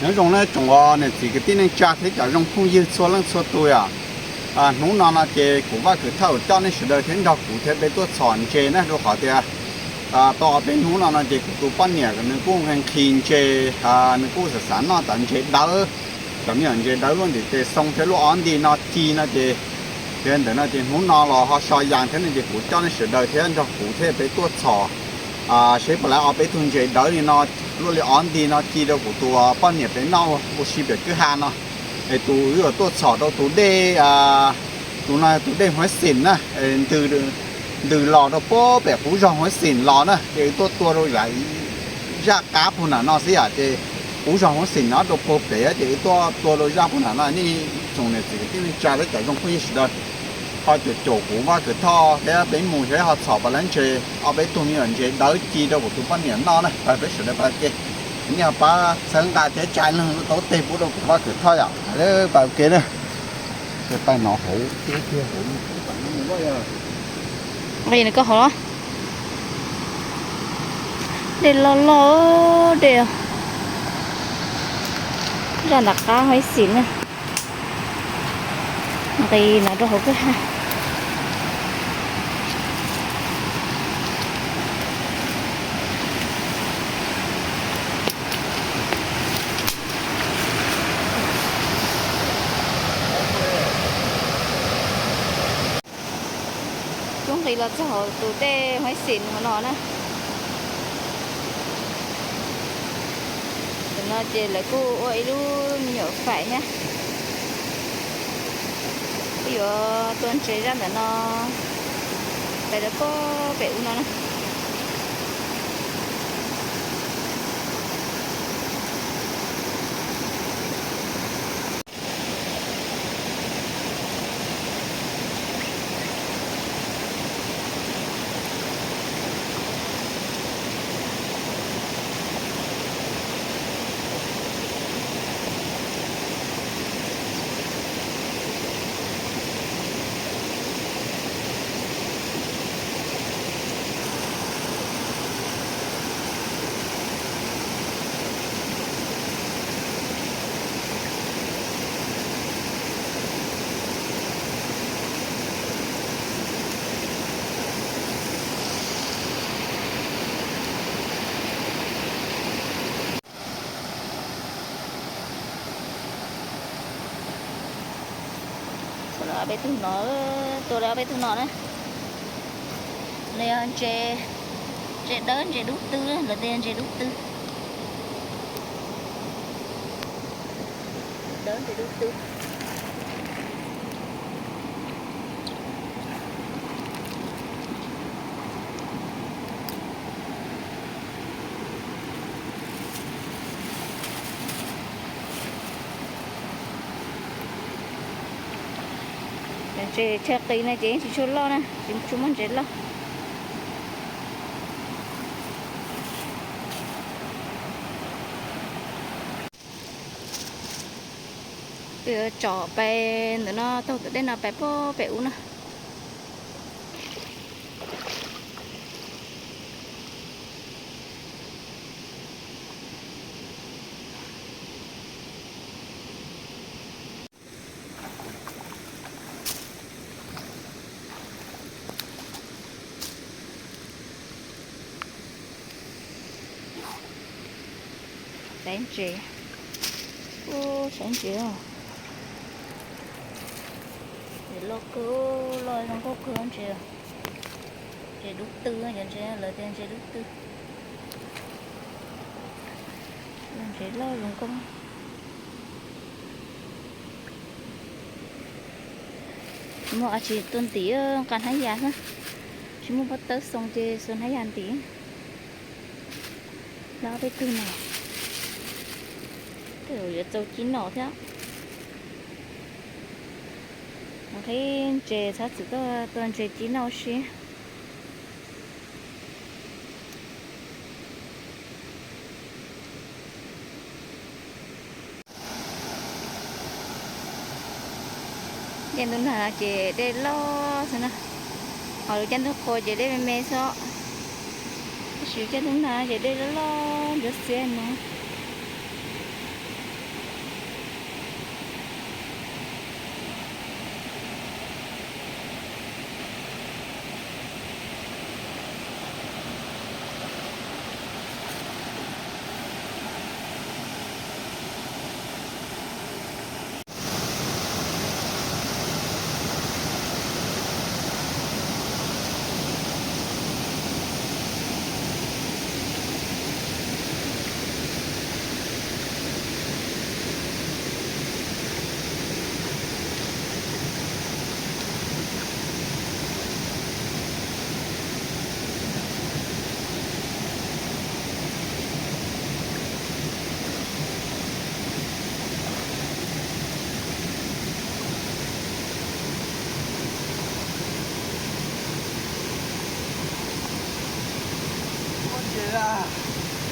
Nyob zoo na tsoom niam txiv kwv tij neej tsa thiab cov zoo phooj ywg txhua leej txhua tus yom. Hnub no no ces kuv Vaj Kwv Thoj coj nej sawv daws thiab nrog kuv thiab peb tuaj txhom ntses na, rau qhov tias tau ob peb hnub no no ces kuv tus poj niam nws kuj nqhis ntses, nws kuj xav xav noj cov ntses dawb, cov me nyuam ntses dawb luaj ntim tes xoo thiab luaj ob nti no ci no ces, yog li ntawd no ces hnub no los ho so yas thiab no ces kuv coj nej sawv daws thiab nrog kuv thiab peb tuaj txhom seb puas laib ob peb tug ntses dawb li no, luaj li ob nti no ci rau kuv tus poj niam peb noj ua si pem kwj ha no. Es tus wb yuav tuaj txhom rau tus dej, tus no tus dej Huaib Xim na, ntws los rau pem qub zog Huaib Xim los na, ces wb tuaj tua rau zaj qab puag nram no xwb yom, ces qub zog Huaib Xim nyob rau puag pem ces wb tuaj tua rau zaj puag nram no. Nej tsoom niam txiv kwv tij neej tsa thiab cov zoo phooj ywg sawv daws, ho caum caum kuv Vaj Kwv Thoj thiab peb mus thiab ho txhom puas laib ntses, ob peb tug me nyuam ntses dawb ci rau kuv tus poj niam noj na, pab peb sawv daws pab ke. Nej ho pab txhawb nqa thiab tsa leeg lub taub teg pub rau kuv Vaj Kwv Thoj yom, pab ke na. Nqis nws koj hov los. Dej loj loj, dej zaj nram qab Huaib Xim na. Nqis no rau hauv kwj ha. Kuv nqis los txog hauv tus dej Huaib Xim hauv no na. Tam no ces lawv kuj ua ib lub me nyuam faim thiab. Kuj yuav tua ntses zaj ntawm no pais rau pem ub no na. Txhom lawm ob peb tug no, tua lawm ob peb tug no na. Nws yog ntses, ntses dawb ntses dub tw, lawv tias ntses dub tw. Dawb ntses dub tw. Cov ntses chaw qis no ces yeej tsis tshua loj na, tsis tshua muaj ntses loj. Kuv yuav tsom pais ntawm no taug tus dej no pais pem ub na. Saib ntses, ub, saib ntses, ntses loj kawg, loj zoo nkauj kawg ntses. Ntses dub tw, cov ntses lawv tias ntses dub tw. Ntses loj zoo nkauj. Tsis muaj dab tsi tuaj ntim, nqa hnab yas xwb. Tsis muaj pob tawb xoo ces xuas hnab yas ntim. Lawm peb tug no, tej zaum yuav txaus ci noj thiab. Nqhis ntses, txhob txwm tuaj tua ntses ci noj ua si. Caij ntuj nag no ces dej loj xwb na, ho lub caij ntuj qhua ces dej me me xwb. Tab sis caij ntuj nag ces dej loj loj ntsuab xiab no.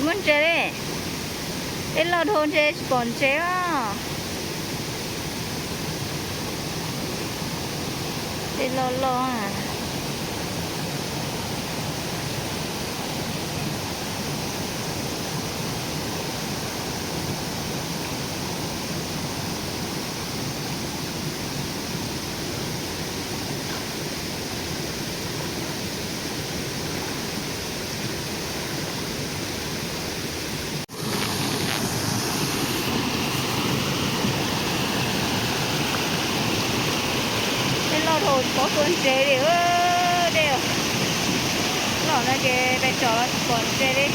Muaj ntses li. Dej loj dhau ntshe tsis pom ntses os. Dej loj loj. Dej loj dhau tsis pom ntses li. Dej loj no ces pes tsom los tsis pom ntses li.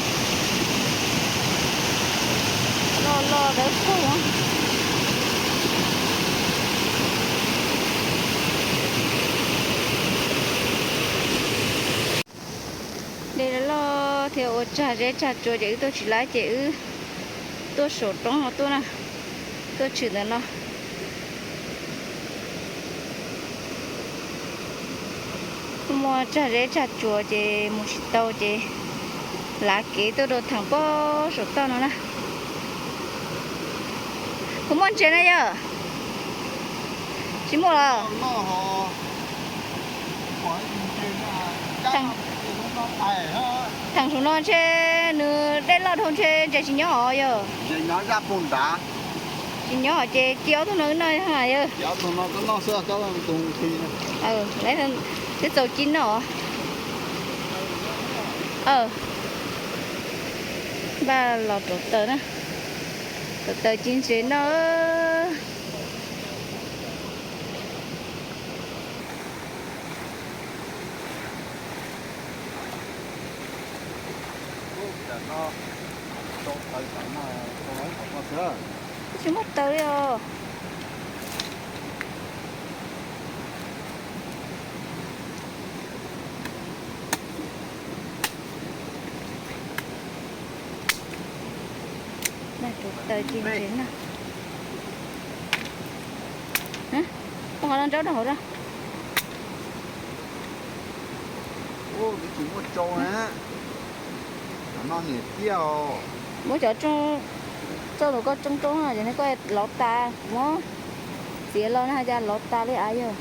Loj loj dawb paug. Dej loj thiab ua tsag zeb tsag tsuas ces wb tuaj tsis laib ces wb tuaj saum roob no tuaj na, tuaj tshwm ntawm no. Muaj tsag zeb tsag tsuas ces mus tsis tau ces lav kev tuaj rau theem pog saum toj no na. Puas muaj ntses na yawg? Tsis muaj los? Theem saum no ntshe nws dej loj dhau ntshe ntses tsis nyob os yawg. Tsis nyob ces ci ob tug no wb noj yawg. Twb txaus ci noj. Npaj los rauv taws na, rauv taws ci ntses noj. Twb tsis muaj taws li os. Taws ci ntses na. Pon qhov no ntsaub rau hauv da. Muab cov tsoo, txoj lus koj tsoo tsoo no ces nws koj lov tas, kuv muab txiav los no hais tias lov tas li av yawg.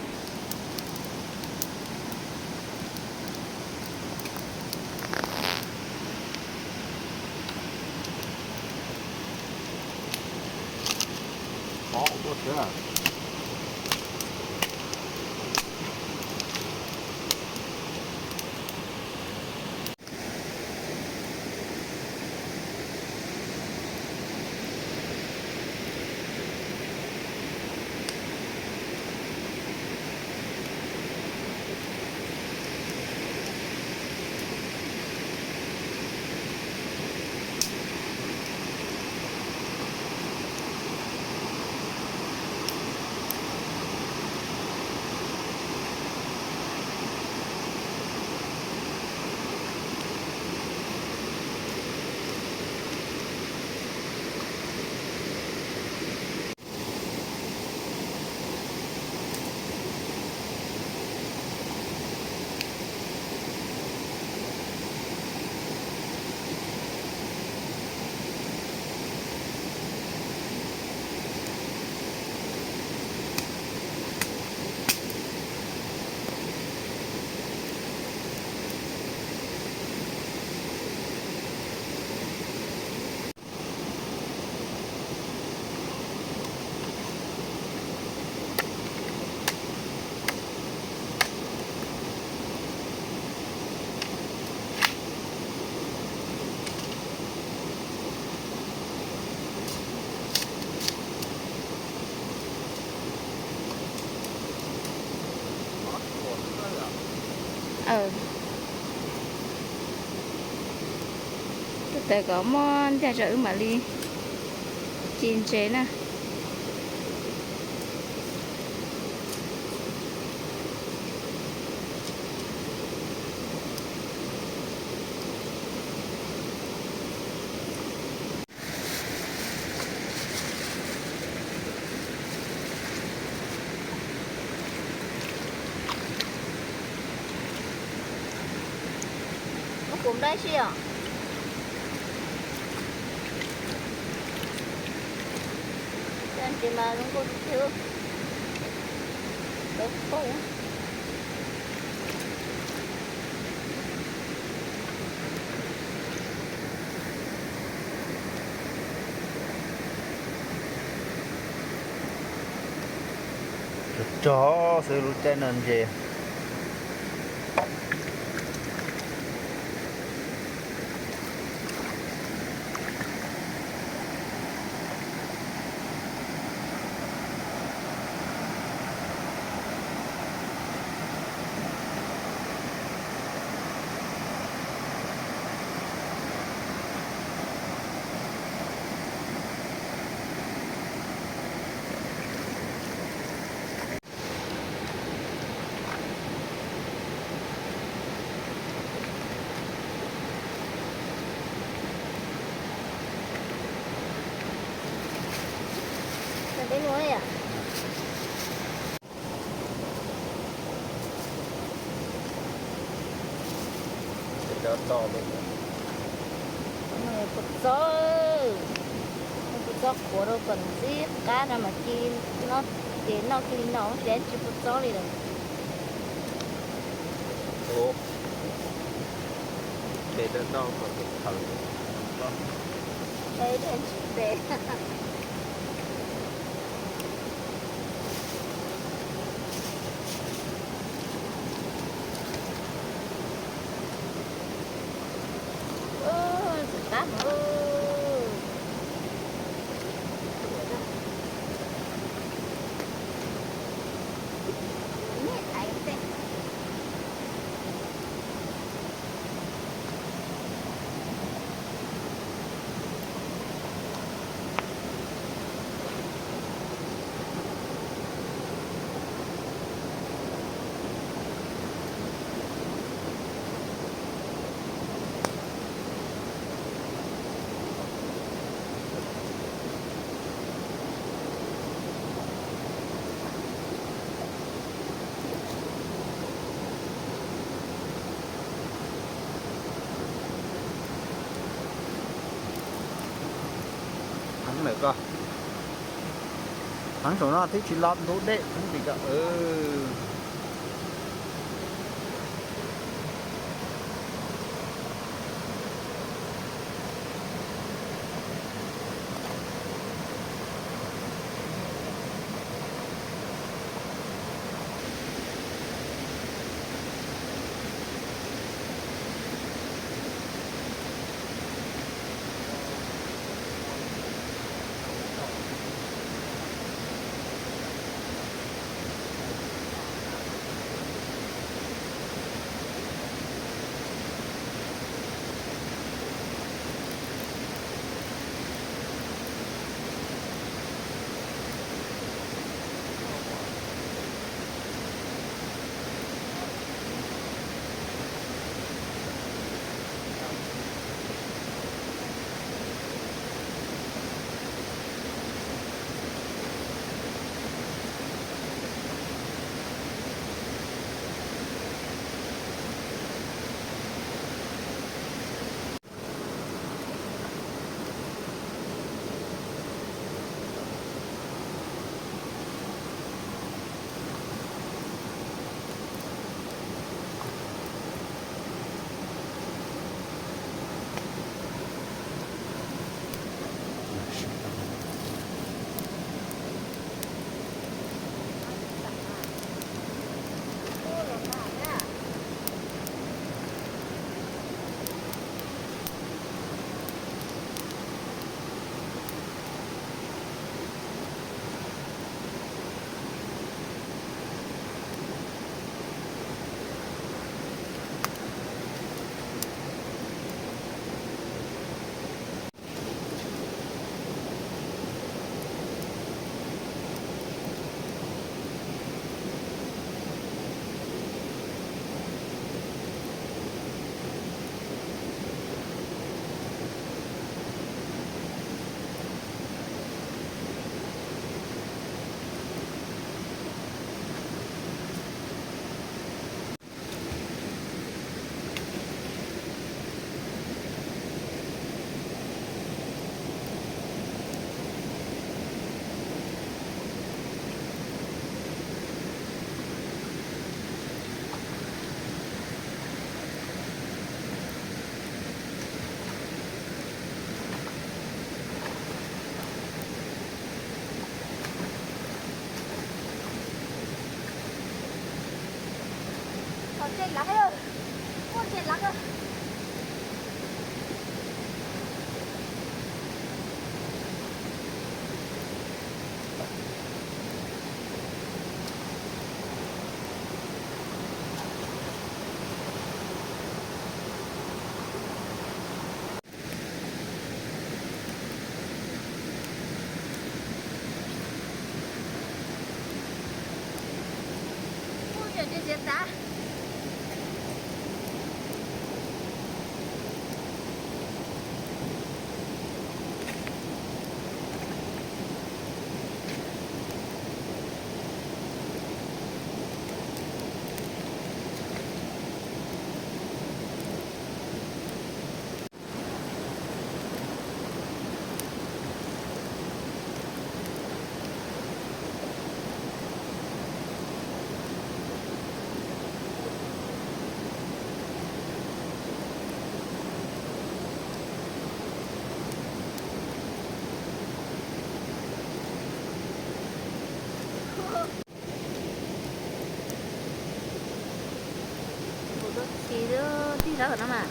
Tes kom muab ncaj tso wb mam li ci ntses na. Muab kuv npab si os. Ces mas zoo nkauj tiag tiag. Dawb paug. Rog rog xwb lub caij no ntses. Kua txob, kua txob qhuav rau kom ntxim qab no mas ci no, ces noj kiag li no tias tsis kua txob li lawm. Heev lawm koj. Heev saum no thiab tsis los ntub dej heev li koj. Ntses lawv, ua ntses lawv. Ua ntses txiav tav. Npum rau txi tig zaub no mas.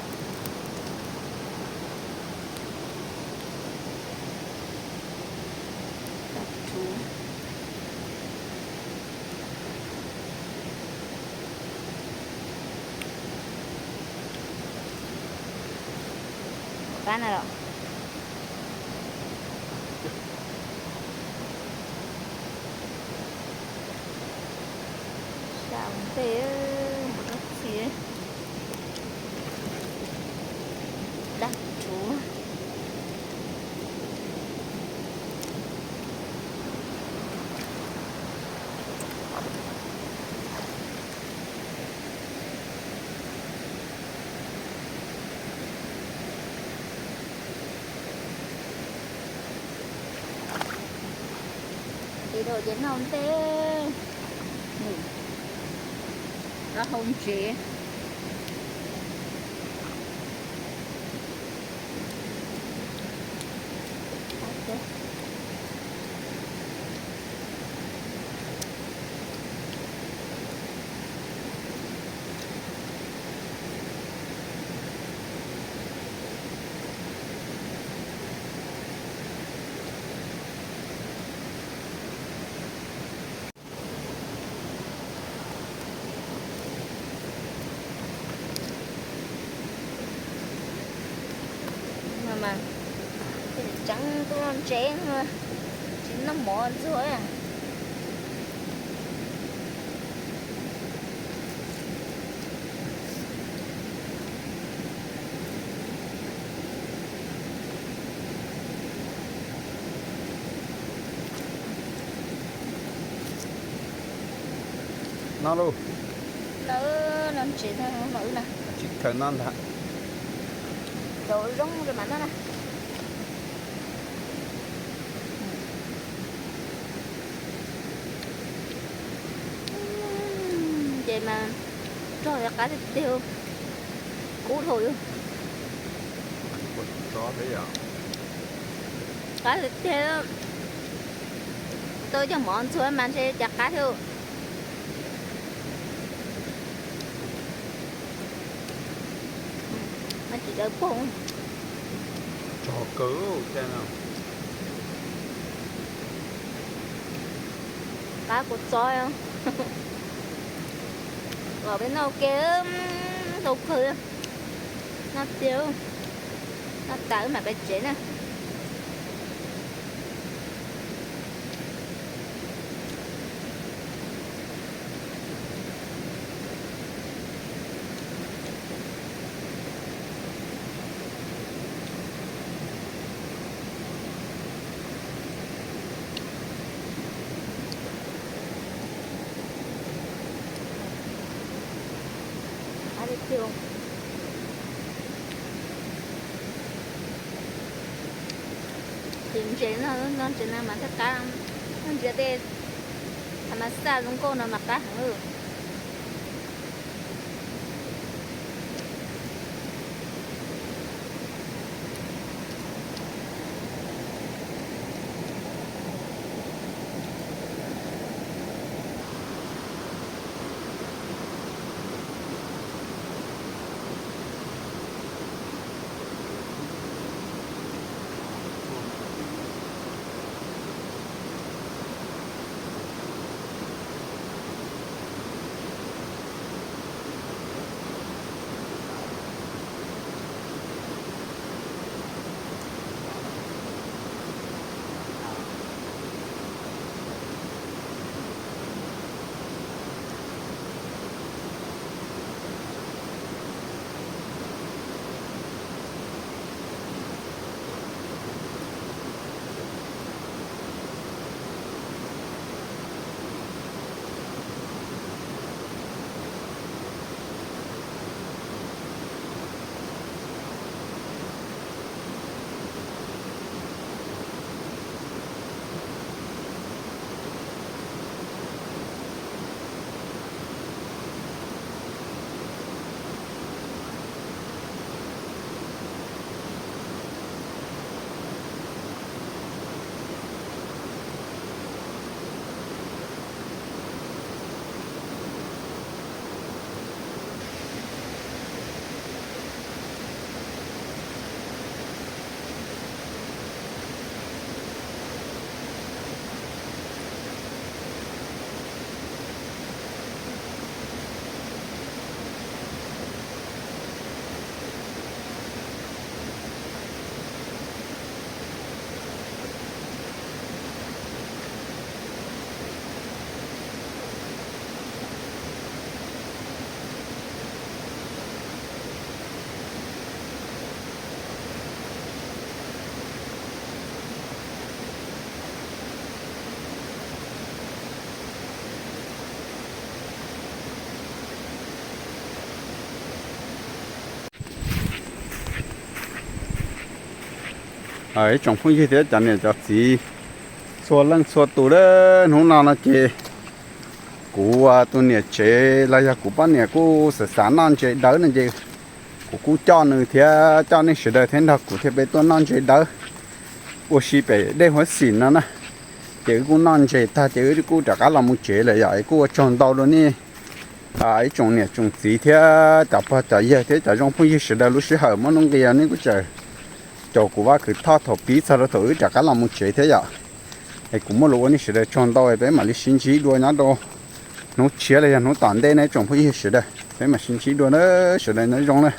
Qab na los. Sab ua ntej, npum rau txi. Dab tsuv. Ces rau ces noj ntej, nws rau hau ntsev. Mas, mas tseev tub no ntsev, tsis noj mov ntxuag. No lauj. Lawv no ntsev no, no wb na. Tsis khaws no ntag. Cov zoo rau mas no na. Ces mas rog qab tiag tiag, kub dhau yus. Qab tiag tiag, tau cov mov ntxuag mas ntshe cas qab thiab. Mas tsis dawb paug. Tsog kawg thiab no. Qab kuv txob. Los peb noj ua ke, ntau kawg. Noj tiag, noj tas wb mam pais tsev na. Qab tiag tiag. Ces ntses no, no ntses no mas thiaj qab, no ntses tej tha mas xaj zoo nkauj no mas qab heev. Ib tsoom phooj ywg thiab cov niam cov txiv txhua leej txhua tus, hnub no no ces kuv tus niam tsev los yog kuv poj niam kuj xav xav noj ntses dawb no ces kuv kuj coj nws thiab coj nej sawv daws thiab nrog kuv thiab peb tuaj noj ntses dawb ua si pem dej Huab Xim no na. Ces wb kuj noj ntses tag ces wb kuj rov qab los mus tsev lawm yom. Es kuj ua tsaug ntau rau nej ib tsoom niam tsoom txiv thiab cov pog cov yawg thiab cov zoo phooj ywg sawv daws lub sij hawm muaj nuj nqis nej kuj tseem caum kuv Vaj Khwv Thoj thaum pib txog rau thaum wb rov qab los mus tsev thiab yom. Es kuv muaj lus ua nej sawv daws tsaug ntau, peb mam li sib ntsib dua nyob rau hnub tshiab los yog hnub tom ntej na ib tsoom phooj ywg sawv daws. Peb mam sib ntsib dua na, sawv daws nyob zoo na.